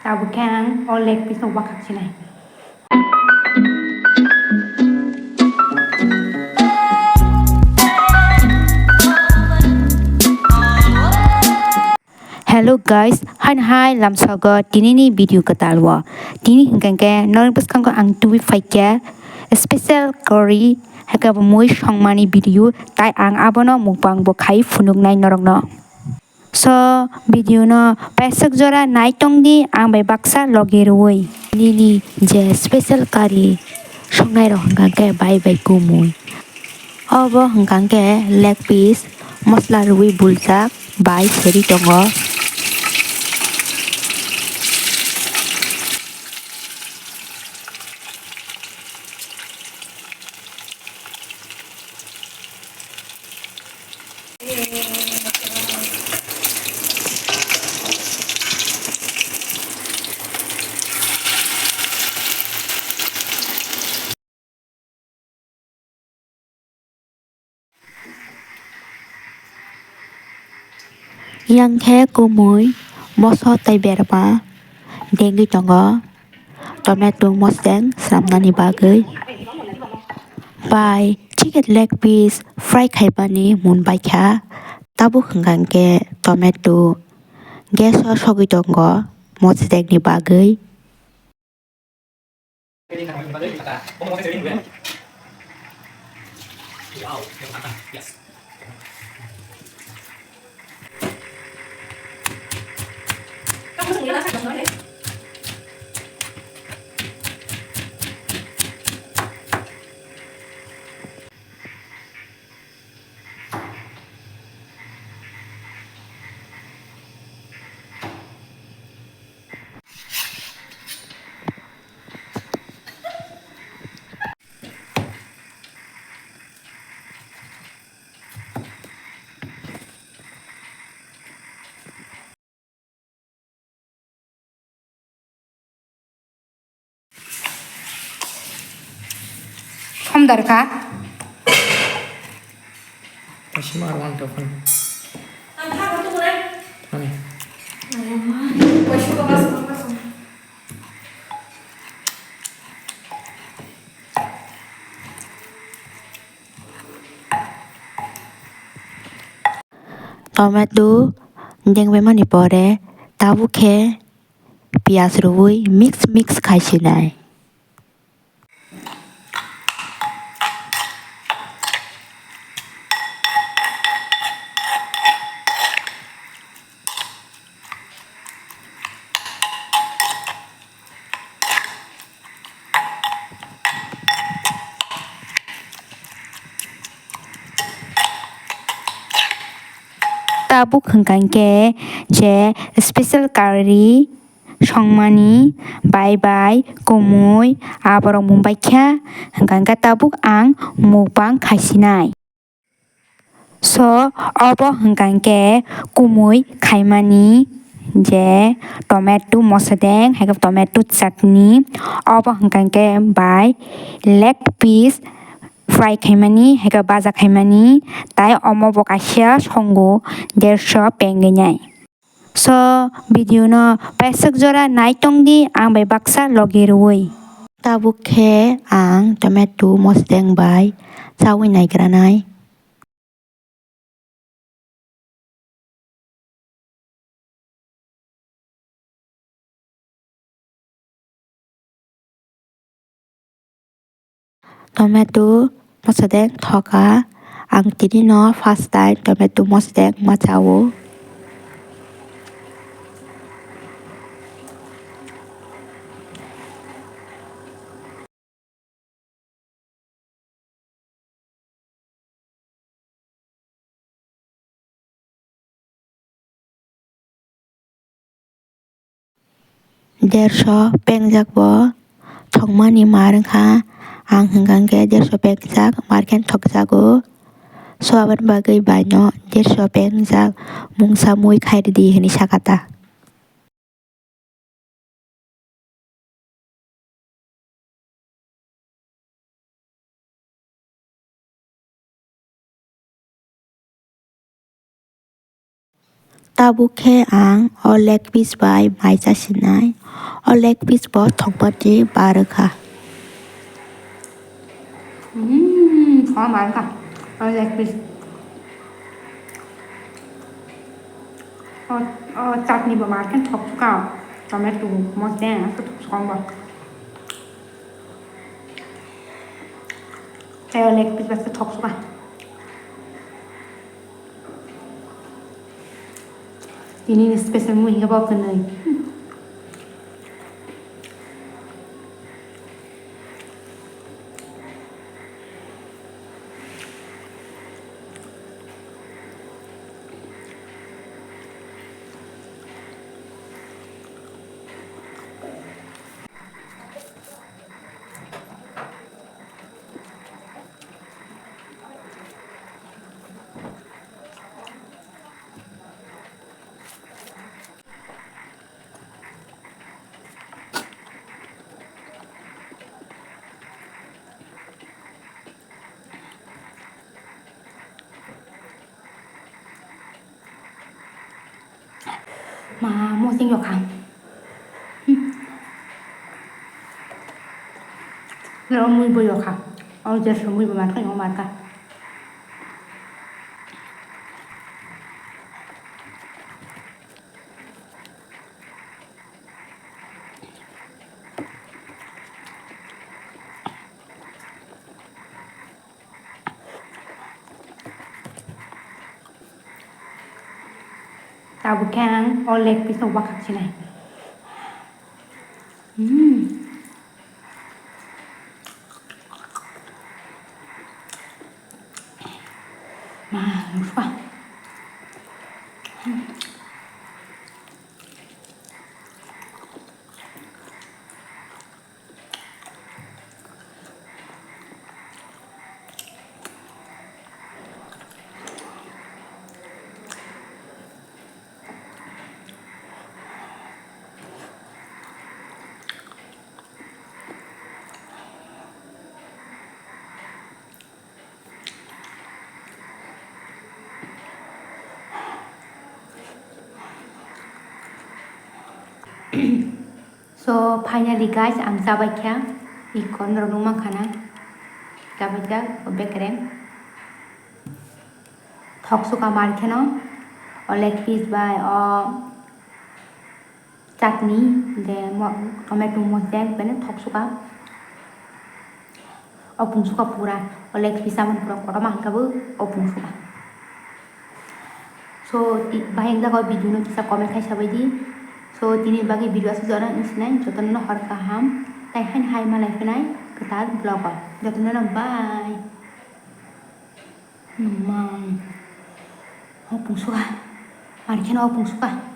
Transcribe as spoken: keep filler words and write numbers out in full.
Tabuk khe ang o leg piece no wakhak sinai. Hello guys, haino hai lamsogo tinini video kwtal o. Tini hwnkhe norok bwskango ang tubui phaikha special curry, haikhe bo mui songmani video, tai ang abono mukbang bo khai phunuknai norokno. So video no paisuk jora nai tongdi ang bai baksa logi rwui. Nini je special curry songnai rok hwnkha khe bai bai kumui. Obo hwnkha khe leg piece mosla rwui buljak bai seri tongo. Yang khe kumui, moso tei berma dengwi tongo, tomato mosdeng swnamnani bagwi. Bai chicken leg piece fry khaimani mun baikha, tabuk hwnkha khe tomato gas o sogwi tongo mosdengni bagwi. Hamdar kha. Kaisa ma rwng tong phano. Ani. Tomato dengbaimani pore tabuk khe piyaj rwui mix mix khai sinai. Tabuk hwnkha khe je special curry songmani bai bai kumui aborok mung baikha, hwnkha khe tabuk ang mukbang khaisinai. So, obo hwnkha khe kumui khaimani je tomato mosodeng, hai khe tomato chutney, obo hwnkha khe bai leg piece fry khaimani, hai khe baja khaimani, tai omo bo kaisa songo derso pengwi nai. So, video no paisuk jora nai tongdi ang bai baksa logi rwui. Tabuk khe ang tomato mosdeng bai chaui naigranai. Tomato mosodeng thoka. Ang tini no first time tomato mosodeng ma chao. Derso pengjak bo thokmani mar wngkha, ang hwnkha khe derso pengjak mar khe thokjago. So aboni bagwi baino derso pengjak mungsa mui khairidi hwnwi sakha ta. Tabuk khe ang o leg piece bai mai chasinai. O leg piece bo thokmani barwkha. Hmm, thoma barwkha o leg piece. O, o chutney bo mar khe thok kha. Tomato mosla ang khe thok sukang bo. Tei o leg piece bai khe thok suka. Tini ni special mui hingke bo kwnwi. Ma, mosing yokha. Lo mui bo yokha. O je mui bo matkha, yokha matkha. Tabuk khe ang o leg piece no wakhak sinai. Hmm. Ma, nukha. So, finally guys, ang chabai kha. Ikon rok nung mankha na. Chabai kha, bekereng. Thok suka mar kheno, o leg piece bai, o chutney, de mo-, tomato mosla, bene thok suka. O pung suka pura, o leg piece amon pura kotorma hwnkha bo o pung suka. So, ti-, bahai wngjago video no kisa comment khai sabai di. So, tini bagwi video aswk jora wng sinai, jotono no hor kaham, tai haino hai malai phinai kwtal vlog o. Jotono no bye. Nwng mang. O pung suka. Mar kheno o pung suka.